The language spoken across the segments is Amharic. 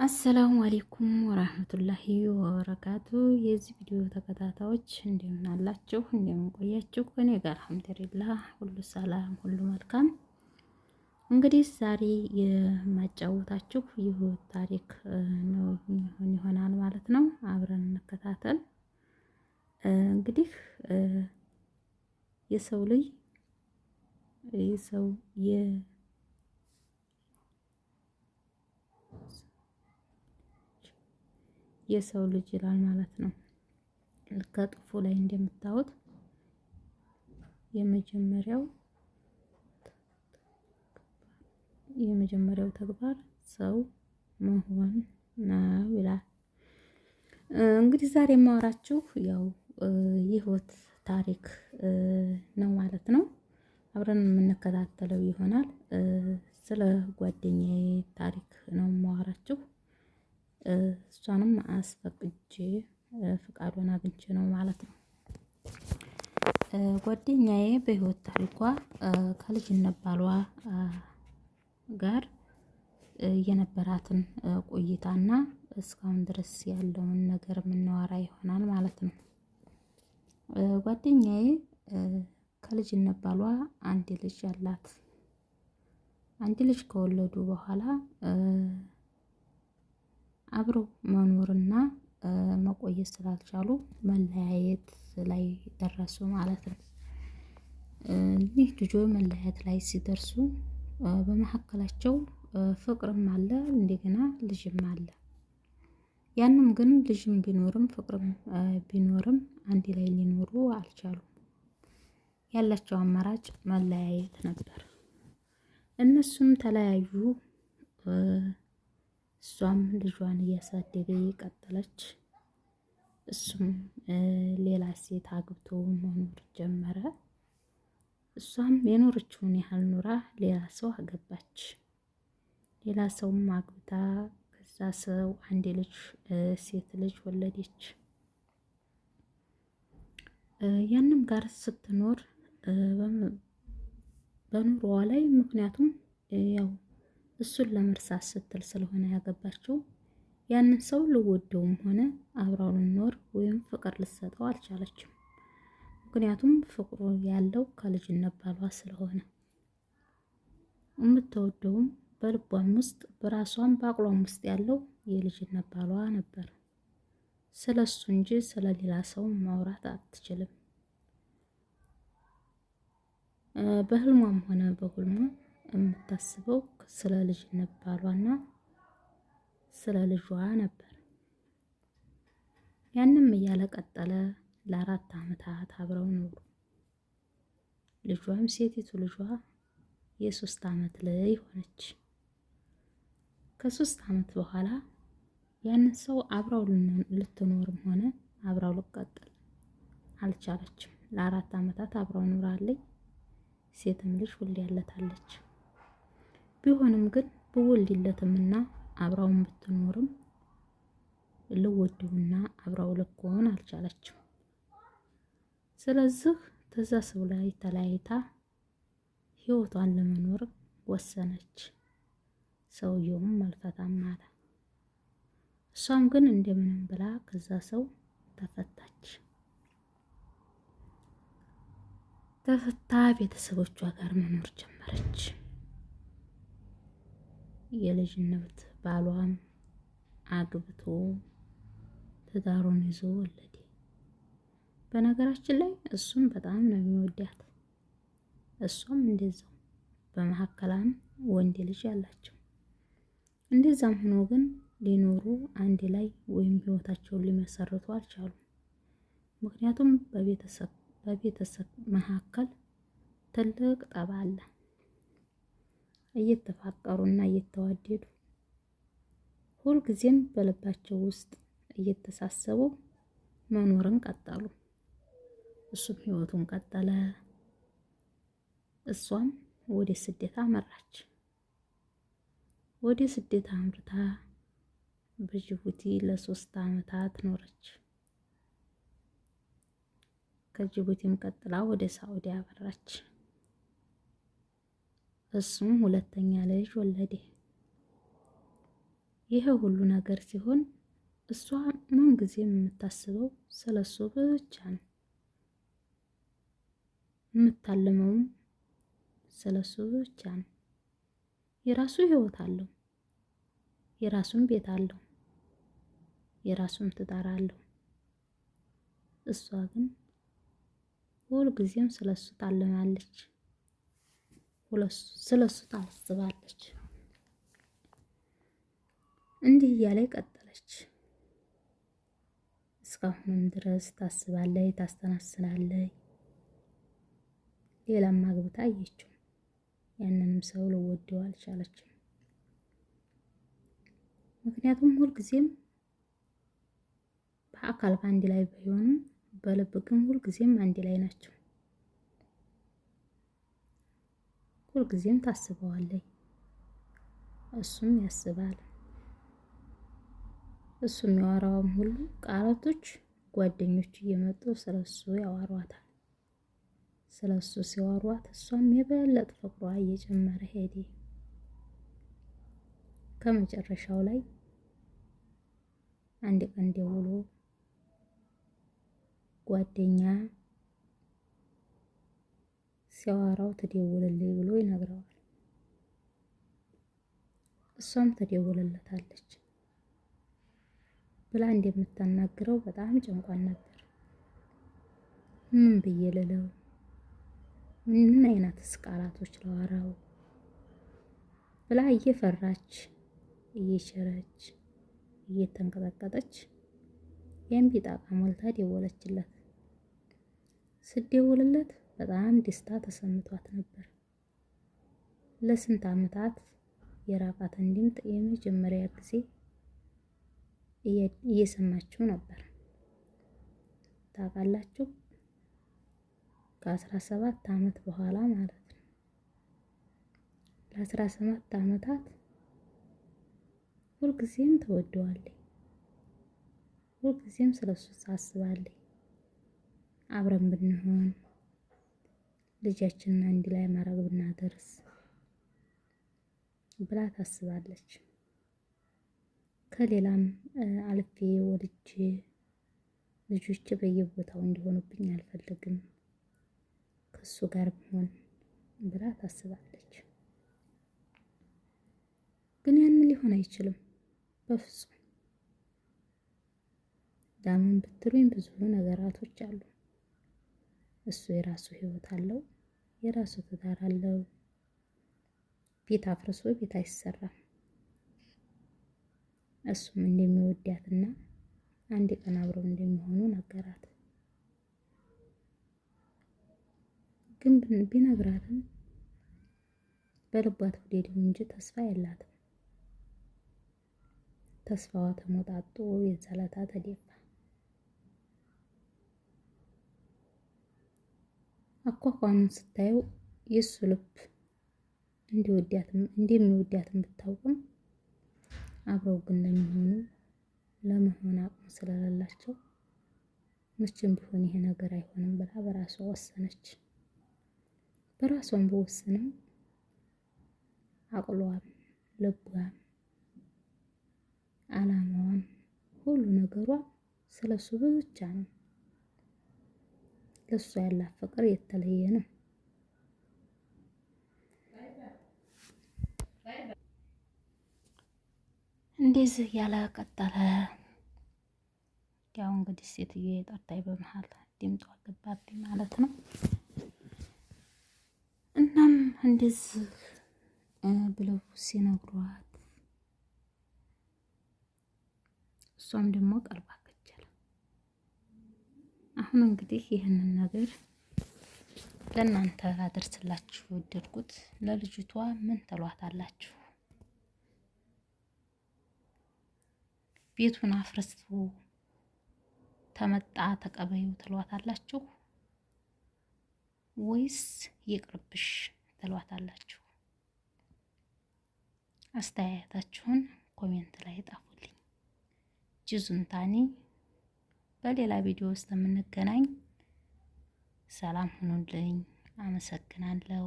አሰላሙ አሌይኩም ወራህመቱላሂ ወበረካቱ። የዚህ ቪዲዮ ተከታታዮች እንደምን አላችሁ? እንደምን ቆያችሁ? እኔ ጋር አልሐምዱሊላህ ሁሉ ሰላም፣ ሁሉ መልካም። እንግዲህ ዛሬ የማጫወታችሁ የህይወት ታሪክ ነው ይሆናል ማለት ነው። አብረን እንከታተል። እንግዲህ የሰው ልጅ የሰው የሰው ልጅ ይላል ማለት ነው። ከጥፉ ላይ እንደምታዩት የመጀመሪያው የመጀመሪያው ተግባር ሰው መሆን ነው ይላል። እንግዲህ ዛሬ የማወራችሁ ያው የህይወት ታሪክ ነው ማለት ነው። አብረን የምንከታተለው ይሆናል። ስለ ጓደኛዬ ታሪክ ነው የማወራችሁ። እሷንም አስፈቅጄ ፍቃዷን አግኝቼ ነው ማለት ነው። ጓደኛዬ በህይወት ታሪኳ ከልጅነት ባሏ ጋር የነበራትን ቆይታና እስካሁን ድረስ ያለውን ነገር የምናወራ ይሆናል ማለት ነው። ጓደኛዬ ከልጅነት ባሏ አንድ ልጅ አላት። አንድ ልጅ ከወለዱ በኋላ አብረው መኖርና መቆየት ስላልቻሉ መለያየት ላይ ደረሱ ማለት ነው። እኒህ ልጆች መለያየት ላይ ሲደርሱ በመካከላቸው ፍቅርም አለ፣ እንደገና ልጅም አለ። ያንም ግን ልጅም ቢኖርም ፍቅርም ቢኖርም አንድ ላይ ሊኖሩ አልቻሉም። ያላቸው አማራጭ መለያየት ነበር። እነሱም ተለያዩ። እሷም ልጇን እያሳደገ ቀጠለች። እሱም ሌላ ሴት አግብቶ መኖር ጀመረ። እሷም የኖረችውን ያህል ኑራ ሌላ ሰው አገባች። ሌላ ሰውም አግብታ ከዛ ሰው አንድ ልጅ ሴት ልጅ ወለደች። ያንም ጋር ስትኖር በኑሮዋ ላይ ምክንያቱም ያው እሱን ለመርሳት ስትል ስለሆነ ያገባችው ያንን ሰው ልወደውም ሆነ አብራው ልኖር ወይም ፍቅር ልሰጠው አልቻለችም። ምክንያቱም ፍቅሩ ያለው ከልጅነት ባሏ ስለሆነ የምትወደውም በልቧም ውስጥ በራሷም በአቅሏም ውስጥ ያለው የልጅነት ባሏ ነበር። ስለ እሱ እንጂ ስለ ሌላ ሰው ማውራት አትችልም። በህልሟም ሆነ በህልሟ የምታስበው ስለ ልጅነት ባሏና ስለ ልጇ ነበር። ያንም እያለ ቀጠለ። ለ4 ዓመታት አብረው ኖሩ። ልጇም ሴቲቱ ልጇ የ3 ዓመት ልጅ ሆነች። ከ3 ዓመት በኋላ ያንን ሰው አብረው ልትኖርም ሆነ አብረው ልትቀጥል አልቻለችም። ለ4 ዓመታት አብረው ኖራለች። ሴትም ልጅ ወልዳለታለች። ቢሆንም ግን ብወልድለትምና አብራውን ብትኖርም ልወደውና አብራው ልትሆን አልቻለችም። ስለዚህ ከዛ ሰው ላይ ተለያይታ ህይወቷን ለመኖር ወሰነች። ሰውየውም አልፈታም አለ። እሷም ግን እንደምንም ብላ ከዛ ሰው ተፈታች። ተፈታ ቤተሰቦቿ ጋር መኖር ጀመረች። የልጅነት ባሏም አግብቶ ትዳሩን ይዞ ወለደ። በነገራችን ላይ እሱም በጣም ነው የሚወዳት፣ እሷም እንደዛው። በመሀከላም ወንድ ልጅ አላቸው። እንደዛም ሆኖ ግን ሊኖሩ አንድ ላይ ወይም ህይወታቸውን ሊመሰርቱ አልቻሉም። ምክንያቱም በቤተሰብ መካከል ትልቅ ጠብ አለ። እየተፋቀሩና እየተዋደዱ ሁልጊዜም በልባቸው ውስጥ እየተሳሰቡ መኖርን ቀጠሉ። እሱም ህይወቱን ቀጠለ፣ እሷም ወደ ስደት አመራች። ወደ ስደት አምርታ በጅቡቲ ለ3 ዓመታት ኖረች። ከጅቡቲም ቀጥላ ወደ ሳኡዲ አበራች። እሱም ሁለተኛ ልጅ ወለደ። ይሄ ሁሉ ነገር ሲሆን እሷ ምንጊዜም የምታስበው ስለሱ ብቻ ነው። የምታልመውም ስለሱ ብቻ ነው። የራሱ ህይወት አለው፣ የራሱን ቤት አለው፣ የራሱን ትዳር አለው። እሷ ግን ሁልጊዜም ስለሱ ታልማለች፣ ስለሱ ታስባለች። እንዲህ እያለ ቀጠለች። እስካሁንም ድረስ ታስባለች፣ ታስተናስናለች። ሌላም አግብታ አየችው። ያንንም ሰው ልወደው አልቻለችም። ምክንያቱም ሁልጊዜም በአካል በአንድ ላይ ባይሆኑም በልብ ግን ሁልጊዜም አንድ ላይ ናቸው። ሁልጊዜም ታስበዋለች፣ እሱም ያስባል። እሱ የሚያወራውም ሁሉ ቃላቶች ጓደኞቹ እየመጡ ስለሱ ያወሯታል። ስለሱ ሲያወሯት እሷም የበለጠ ፍቅሯ እየጨመረ ሄደ። ከመጨረሻው ላይ አንድ ቀን ደውሎ ጓደኛ ሲያወራው ትደውልልኝ ብሎ ይነግረዋል። እሷም ትደውልለታለች ብላ እንደምታናግረው በጣም ጨንቋን ነበር። ምን ብዬ ልለው? ምን አይነትስ ቃላቶች ለዋራው ብላ እየፈራች እየቸረች እየተንቀጠቀጠች የእምቢ ጣቃ ሞልታ ደወለችለት። ስትደውልለት በጣም ደስታ ተሰምቷት ነበር። ለስንት ዓመታት የራቃትን ድምጥ የመጀመሪያ ጊዜ እየሰማችው ነበር። ታውቃላችሁ ከ17 ዓመት በኋላ ማለት ነው። ለ17 ዓመታት ሁልጊዜም ትወደዋለች። ሁልጊዜም ስለሱ ታስባለች። አብረን ብንሆን ልጃችንን አንድ ላይ ማድረግ ብናደርስ ብላ ታስባለች። ከሌላም አልፌ ወልጄ ልጆቼ በየቦታው እንዲሆኑብኝ አልፈልግም፣ ከሱ ጋር ብሆን ብላ ታስባለች። ግን ያንን ሊሆን አይችልም በፍጹም። ለምን ብትሉኝ ብዙ ነገራቶች አሉ። እሱ የራሱ ህይወት አለው፣ የራሱ ትዳር አለው። ቤት አፍርሶ ቤት አይሰራም። እሱም እንደሚወዳትና አንድ ቀን አብረው እንደሚሆኑ ነገራት። ግን ቢነግራትም በልቧ ትውደደው እንጂ ተስፋ የላትም። ተስፋዋ ተሞጣጦ የዛለታ ተደፋ። አኳኳኑን ስታየው የእሱ ልብ እንዲወዳትም እንደሚወዳትም ብታውቅም አብረው ግን ለሚሆኑ ለመሆን አቅም ስለሌላቸው መቼም ቢሆን ይሄ ነገር አይሆንም ብላ በራሷ ወሰነች። በራሷን በወሰንም አቅሏም ልቧም አላማዋም ሁሉ ነገሯ ስለሱ ብቻ ነው። ለሷ ያላት ፍቅር የተለየ ነው። እንደዚህ ያለ ቀጠለ። ያው እንግዲህ ሴትዮ የጠርታይ በመሀል ድምጧ ገባብኝ ማለት ነው። እናም እንደዚህ ብለው ሲነግሯት እሷም ደግሞ ቀልባ ከጀለ። አሁን እንግዲህ ይህንን ነገር ለእናንተ አደርስላችሁ ወደድኩት። ለልጅቷ ምን ትሏታላችሁ? ቤቱን አፍርስቶ ተመጣ ተቀበዩ ትሏታላችሁ ወይስ ይቅርብሽ ትሏታላችሁ? አስተያየታችሁን comment ላይ ጣፉልኝ። ጅዙንታኒ በሌላ ቪዲዮ ውስጥ የምንገናኝ። ሰላም ሁኑልኝ። አመሰግናለሁ።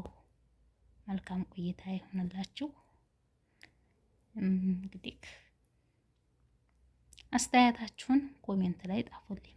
መልካም ቆይታ ይሁንላችሁ። እንግዲህ አስተያየታችሁን comment ላይ ጣፉልኝ።